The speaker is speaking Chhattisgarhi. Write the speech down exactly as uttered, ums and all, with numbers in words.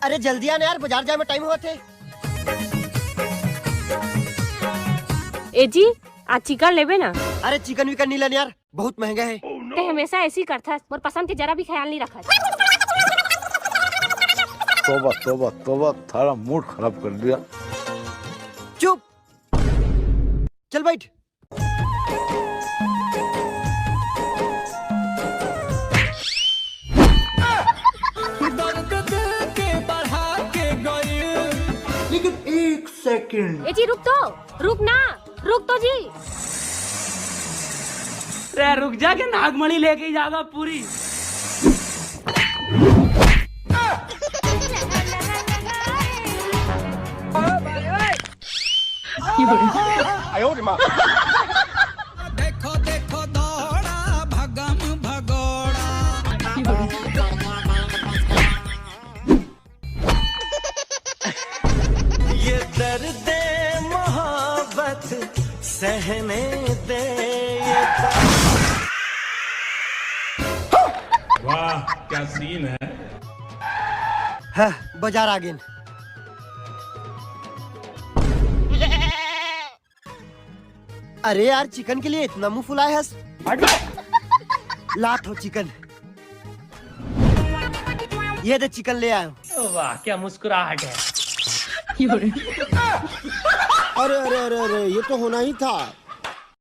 अरे जल्दी आ ना यार, बाजार जाए में टाइम होत हे। ए जी, आज चिकन लेबे ना? अरे चिकन विकन नहीं लेना यार, बहुत महंगा है। ते हमेशा ऐसी करथस, मोर पसंद के जरा भी ख्याल नहीं रखत। तोबा, तोबा, तोबा, थारा मूड खराब कर दिया। चुप, चल बैठ। दर्द दिल के बढ़ा के गई। लेकिन एक सेकंड। ए जी, रुक तो, रुक ना, रुक तो जी। रे, रुक जा के नागमणि लेके जागा पूरी। देखो, देखो, दौड़ा, भगम भगोड़ा। ये दर्द मोहब्बत सहने दे, ये वाह, क्या सीन है। हाँ, बाजार आ गेन। अरे यार, चिकन के लिए इतना मुंह फुलाए हस। लात हो चिकन। ये दे चिकन ले आयो। वाह, क्या मुस्कुराहट है। अरे, अरे, अरे, अरे, ये तो होना ही था।